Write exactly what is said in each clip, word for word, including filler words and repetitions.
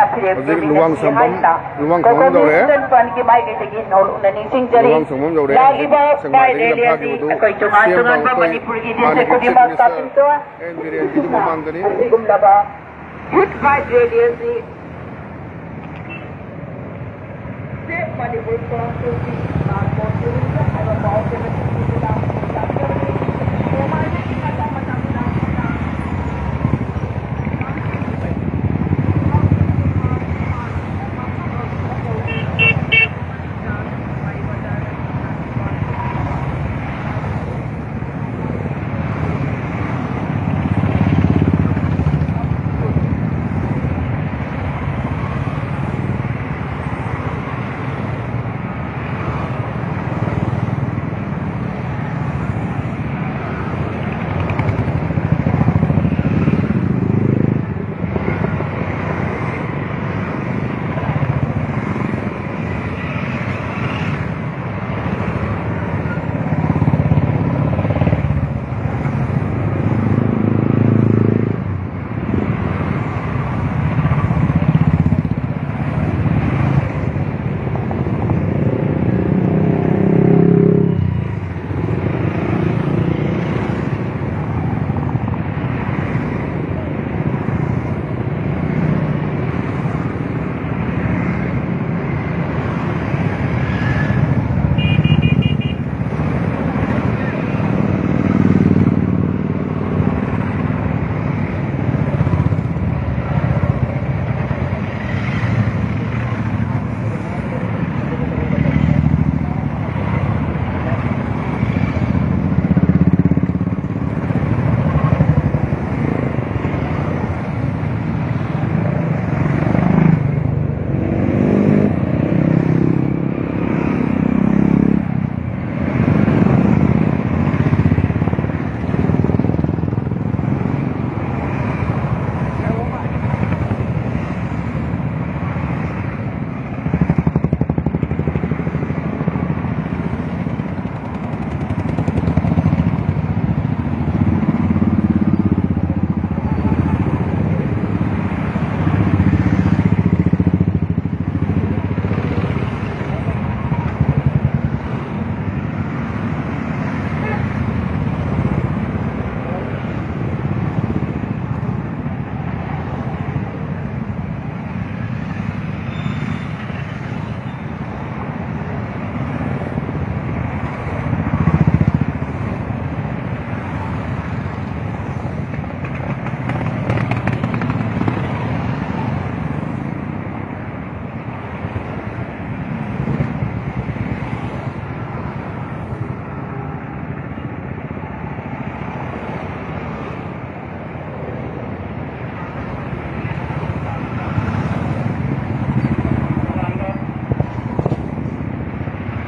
ꯍꯧꯖꯤꯛ ꯂꯨꯋꯥꯡ ꯁꯝꯕꯝ, ꯂꯨꯋꯥꯡ ꯁꯝꯕꯝ ꯌꯧꯔꯦ꯫ ꯂꯨꯋꯥꯡ ꯁꯝꯕꯝ ꯌꯧꯔꯦ꯫ ꯂꯥꯛꯂꯤꯕ ꯁꯦꯛꯃꯥꯏꯗꯒꯤ ꯂꯝꯐꯥꯈꯤꯕꯗꯨ ꯁꯤ ꯑꯦꯝ ꯄꯥꯎ ꯑꯩꯈꯣꯏ ꯍꯥꯟꯅꯒꯤ Chief Minister ꯑꯦꯟ ꯕꯤꯔꯦꯟꯒꯤꯗꯨ ꯃꯃꯥꯡꯗꯅꯤ꯫ ꯑꯁꯤꯒꯨꯝꯂꯕ Youth Pride Rally ꯑꯁꯤ Save Manipur Council ꯒꯤ ꯂꯥꯟ ꯀꯣꯟ ꯍꯥꯏꯕ ꯄꯥꯎ ꯆꯦ ꯃꯁꯤꯒꯤ ꯈꯨꯗꯥꯡ ꯂꯥꯛꯆꯕꯅꯤ꯫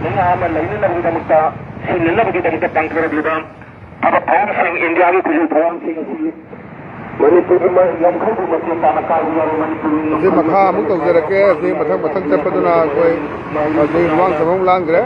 ꯂꯥꯏꯅꯥ ꯑꯃ ꯂꯩꯅꯅꯕꯒꯤꯗꯃꯛꯇ, ꯁꯤꯅꯅꯕꯒꯤꯗꯃꯛꯇ ꯄꯥꯡꯊꯣꯔꯛꯂꯤꯕ ꯊꯕꯛ ꯊꯧꯔꯝꯁꯤꯡ, ꯏꯟꯗꯤꯌꯥꯒꯤ ꯈꯨꯖꯤꯟ ꯊꯧꯔꯝꯁꯤꯡ ꯑꯁꯤ ꯃꯅꯤꯄꯨꯔꯒꯤ ꯃ-, ꯉꯝꯈꯩꯕꯨ ꯃꯇꯦꯡ ꯄꯥꯡꯅ ꯀꯥꯏꯕ ꯌꯥꯔꯣꯏ꯫ ꯃꯅꯤꯄꯨꯔꯒꯤ ꯍꯧꯖꯤꯛ ꯃꯈꯥ ꯑꯃꯨꯛ ꯇꯧꯖꯔꯛꯀꯦ꯫ ꯍꯧꯖꯤꯛ ꯃꯊꯪ ꯃꯊꯪ ꯆꯠꯄꯗꯨꯅ ꯑꯩꯈꯣꯏ ꯍꯧꯖꯤꯛ ꯂꯨꯋꯥꯡ ꯊꯕꯛ ꯂꯥꯟꯈ꯭ꯔꯦ꯫